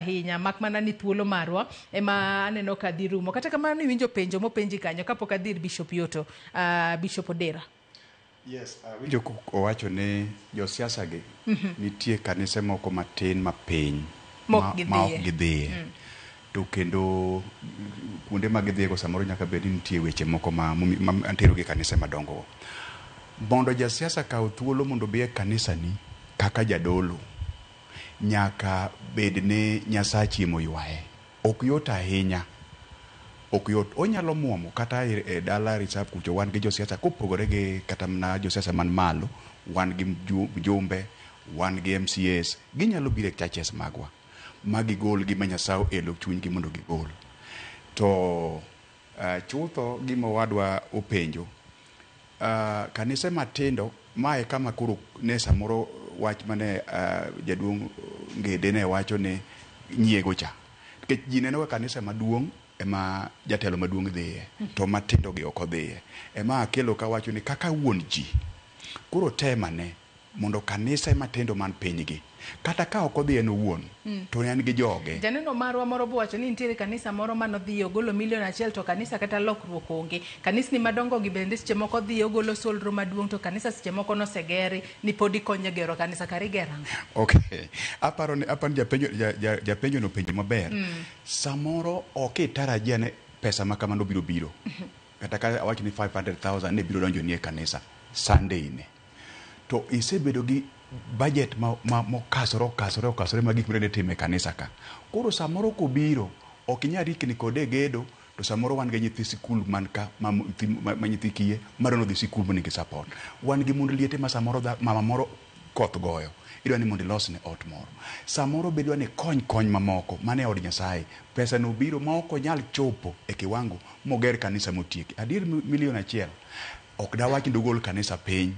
ahinya, mak mana ni thuolo marwa ema aneno ka dhi rumo. Kata kamano iwinjo penjo mopenji kanyo kapok adhi ir Bishop Yoto, Bishop Odera. Yes, awinjo owacho ni josiasa gi nitie kanise moko matin mapiny Mok ma ok gidhiye. Gidhiye. To kendo kuonde ma gidhiyego samoro nyaka bed ni nitie weche moko ma tero gi kanise madongo go. Mondo jasiasa kaw thuolo mondo obi e kanisani kaka jadolo, nyaka bed ni Nyasachi emoywaye. Ok yot ahinya. Ok yot. Onyalo muomo kata e dala reserve kucho wan gi josiasa kopogore gi kata mana josiasa man malo, wan gi mjumbe, wan gi MCAs, ginyalo biro e churches magwa ma gigol gima Nyasaye oelo chunygi mondo gigol. To chutho gima owadwa openjo, kanise matindo mae kama koro ne samoro wach mane jaduong' Ngede ne wacho ni nyiego cha. Nikech ji neno ga kanisa maduong' ema jatelo maduong' dhiye, to matindo gi ok odhiye. Ema akelo kawacho ni kaka wuon ji, koro temane mondo kanise matindo man piny gi, kata ka ok odhi en owuon, to en gi joge. Janeno marwa moro bowacho ni nitiere kanisa moro manodhi ogolo milion 1 to kanisa kata lokruok onge. Kanisni madongo gi bende seche moko dhi ogolo solro maduong' to kanisa seche moko nosegeri ni pod ikonyo gero kanisa kare igero ang'o? Okay. Aparo ni japenjo no penjo maber. Samoro ok itarajia ni pesa ma kamano biro biro. Kata ka awach ni 500,000 ne biro donjo ni e kanisa Sunday ni. To isebedo gi budget ma mokasore okasore okasore ma gik midwa timo e kanisa ka. Koro samoro kobiro ok inyal rikni kode e gedo to samoro wan gi nyithi sikul man ka ma nyithi kiye madwa nodhi sikul monigi support. Wan gi mond liete ma samoro mama moro koth goyo idwa ni mondo ilosne ot moro. Samoro be idwa ni ikony kony mamoko mane od Nyasaye. Pesa no biro ma ok onyal chopo e kiwango moger kanisa motieki. Adier milion 1 ok dawach ni dogol kanisa piny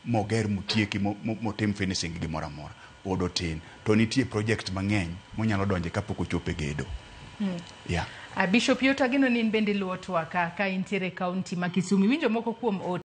moger motieki motim finishing gi gimoro amora. Pod otin. To nitie project mang'eny monyalo donje kapok ochopo e gedo. Yeah. Bishop Yoto ageno ni in bende iluwo twak ka intiere e kaunti ma Kisumu. Iwinjo moko kuom ote.